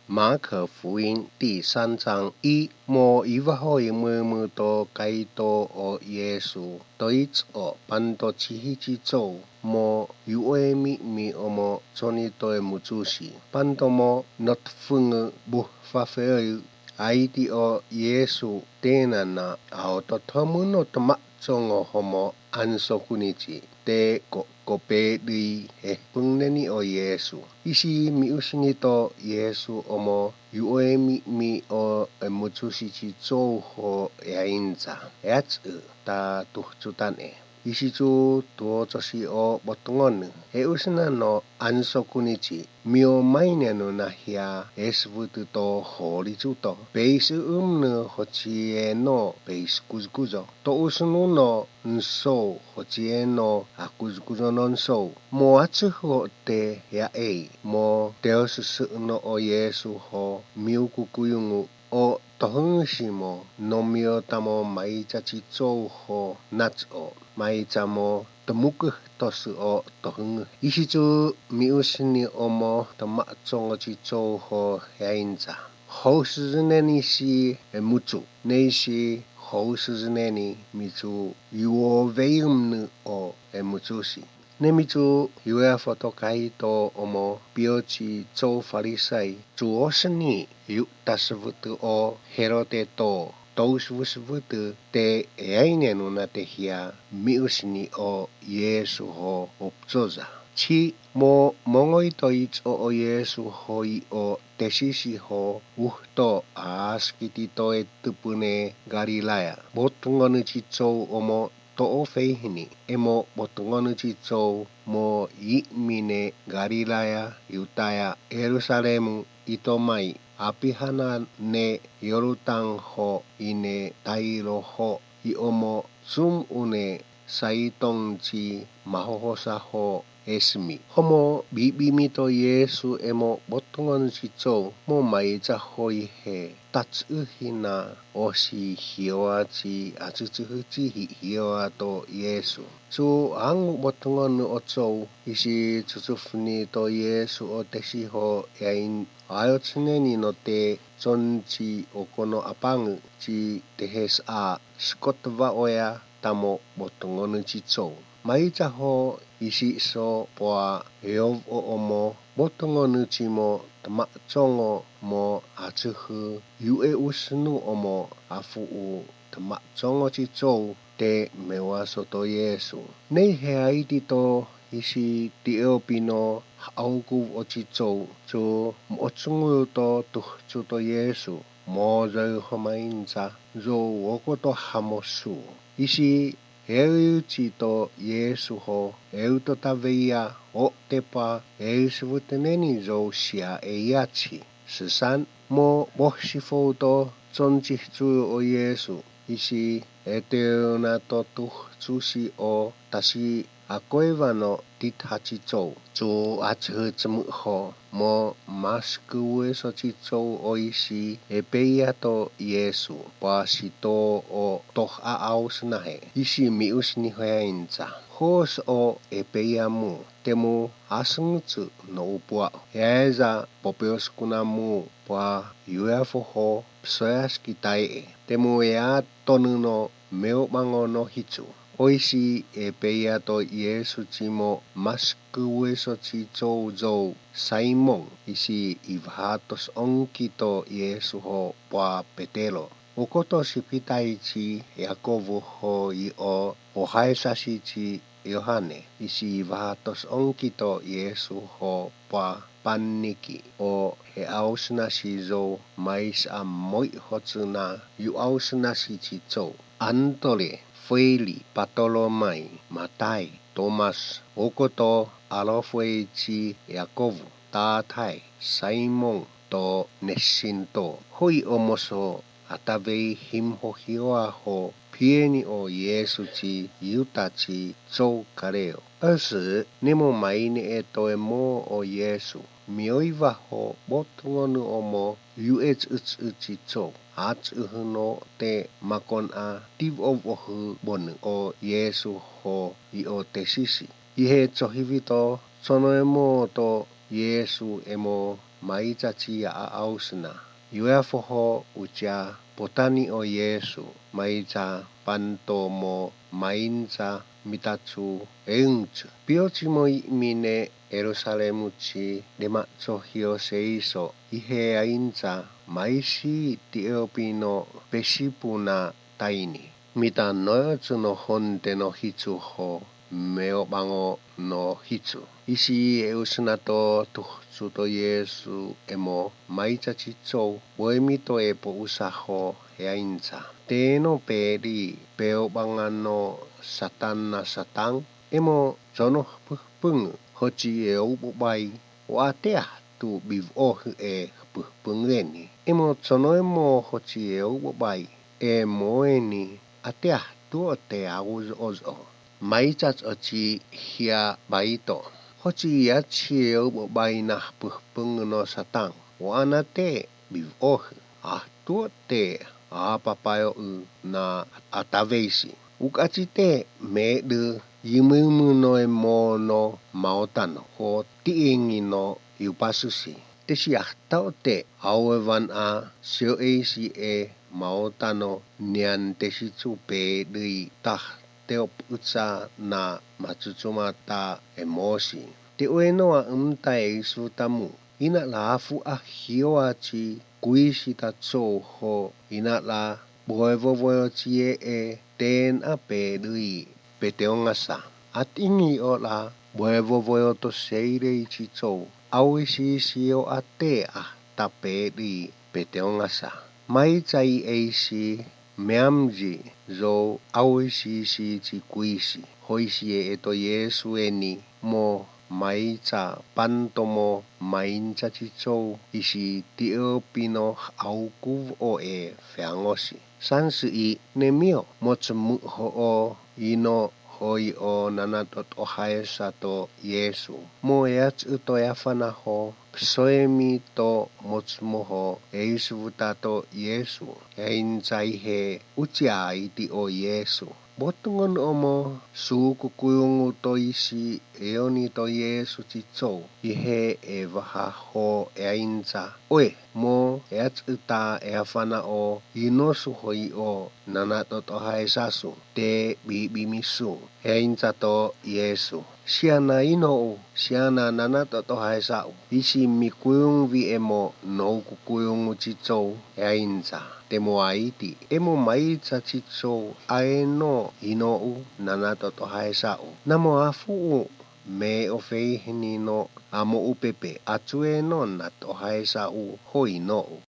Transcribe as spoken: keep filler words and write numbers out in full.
Mark foin ti san chang i mo iva ho i mü mü to kai to o Yesu, to i ts'o pan to chi hi chi cho mo yu e mi mi o mo choni to e mu chu shi. Pan to mo not fü ngü bu fa fe ü ai ti o Yesu te na na ao to thomü no tma cho ngo ho mo anso kuni chi te ko ko pe dui he püngneni o Yesu. Isi mi usini to Yesu omo yu e mi mi o e mu chu shi chi cho ho e a inza. E a tsü ta tu chu tan e. Isi chu tuo cho shi o botngo nü. E usina no anso kuni chi. Mio mai ne no na hia e sü vü tü to ho li chu to. Pe sü um nü ho chi e no pe sü ku ku zo. To usunu no nso ho chi e no a ku ku zo no nso. Mo a chü ho te ya e. Mo teo sü sü no o Yesu ho miu ku ku yu ngu. O tohüng shi mo, nomio ta mo mai cha chi cho ho na ts'o, mai cha mo tümükü to sü o tohüng. Isi chu mi usini o mo tma cho ngo chi cho ho ya inza. Ho sü zü ne ni shi e mu chu, ne shi ho sü zü ne ni mi chu yu o ve yum nü o e mu chu shi. Nemi chu U F O to kai to omo pio chi cho Farisai chu o shini yu ta shvütü o Herode to to shvü shvütü te e ai ne nu na te hia mi u shini o Yesu ho upcho za. Chi mo mongoi to i cho o Yesu ho i o te shi shi ho u to a skiti to e tüpüne Galilaya. Bot ngonu chi cho omo to o fei hini, emo botngo nü chi cho mo yi mi ne Galilaya, Yudaya, Jerusalem, Itomai, Apihana ne Yordan ho ine Tairo ho, i omo sum une Saitong chi mahohosa ho esmi. Homo bibimi to Yesu emo botngo nü chi cho mo mai cha hoi he. Tatsü hina o shi hioa chi atsütsü hü chi hi hioa to Yesu. Chu angu botngo nü o cho isi tsütsü funi to Yesu o te shi ho yain ayo chine ni no te chon chi o kono apang chi te he sa shkot va oya tamo botngo nü chi cho. Mai cha ho isi so pua yov o omo botngo nü chi mo tma chongo mo achühü yu e u sünu omo afu u tma chongo chi cho te mewa so to Yesu. Nei he ai ti to isi ti e o pino au ku o chi cho chu mo chungu to tu chu to Yesu mo zai ho mai nza zo wo ko to ha mo su. Isi Heu chi to Yesu ho, heu to ta veya, o tepa, heu sivütene ni zo shia eya chi. Süsan, mo boh shifo to, chon chi chu o Yesu, isi, eteu na to tu chu shi o, ta shi, a koi va no, ti tha chi cho, chu a chü chmü ho. Mo mash küwe so chi cho o isi epeya to Yesu pa shi to o toh a au süna he isi mi u süni hoya inza. Hos o epeya mu temu asüng chü no upua. Eza popeos kuna mu pa U F O ho psoyas kitai e. Temu ya tonü no meo bango no hichu. Oisi epeya to Yesu chi mo mash küwe so chi cho zo Simon isi ivha tos ong ki to Yesu ho pua Petelo. Uko to shi pitai chi Yakovo ho i o ohai sa shi chi Yohane isi ivha tos ong ki to Yesu ho pua Panniki o he au süna shi zo mais a moi ho chü na yu au süna shi chi cho. Antole, Feli, Patolomai, Matai, Thomas, uko to Alofoi chi Yakovu, Tathai, Simon to Nesin to. Hoi omoso atavei him ho hioa ho phieni o Yesu chi Yuta chi cho kareo. Asü nemo mai ne e toe mo o Yesu. Mioi va ho bot ngo nü omo U H H chi cho. Ach ühü no te makon a tiv o vohü bonü o Yesu ho i o te shishi. Ihe chohivi to, chono emo to Yesu emo maitsa chi ya a au süna. Yua foho ucha potani o Yesu maitsa panto mo mainza mita chu eungchü. Piochimo mine Jerusalem chi dema cho hio seiso ihe ainza maisi ti eopino pesipuna taini. Mita no chüno honte no hichu ho meo bango no hichu. Isi e usünato tuchu to Yesu emo maitsa chi cho boemi to epo usa ho he ainza. Te no pe di peo banga no Satan na Satan emo chono püpüng hochi e ubo bai wa te a tu bivo hü e püpüng ni. Emo chono emo hochi e ubo bai e mo e ni atea tuo te a uzo ozo. Maitsa cho chi hia baito. Hochi ya chi e ubo bai na püpüng no Satan wa na te bivo hü. A tuo te a papayo ü na atavesi. Ukachi te me dü yimümü no e mo no maota no ho ti engi no yupasüsi. Te shi a tao te aue van a sio e si e maota no nian te shi chu pe dü i ta te op utsa na machuchuma ta e mo si. Te ue no a ümta e isu tamu. Ina la fu a hio a chi kui shi ta cho ho ina la boe vovoyo chi e e ten a pe dü i peteo ngasa. Atingi o la boe vovoyo to seire i chi cho. Aui si si o a te a ta pe dü i peteo ngasa. Maitsa i e si meamji zo aui si si chi kui si. Hoi si e eto Yesu e ni mo maitsa panto mo maitsa chi cho isi ti o pino au kuv o e feango si. Sansü i nemio mo chümü ho o ino hoi o nana to to hai sa to Yesu. Mo ya chü to ya fana ho. Psoemi to motsümo ho, Yesu vuta to Yesu, ya inzai he, uchi a iti o Yesu. Botungon omo, su kukuyungu to isi, eoni to Yesu chi cho, ihe e vaha ho, ya inza. Oe, mo, ya tsüta, ya fana o, yino su hoi o, nana to to hai sa su, te bi bi mi su, ya inza to Yesu. Siana ino u, siana nana to to hai sa u. Isi mi kuyung vi emo no ku kuyung u chi cho, ya inza. Te mo a iti, emo mai cha chi cho, a e no ino u, nana to to hai sa u. Namo a fu u, me o fei hini no, a mo u pepe, a chue no na to hai sa u, ho ino u.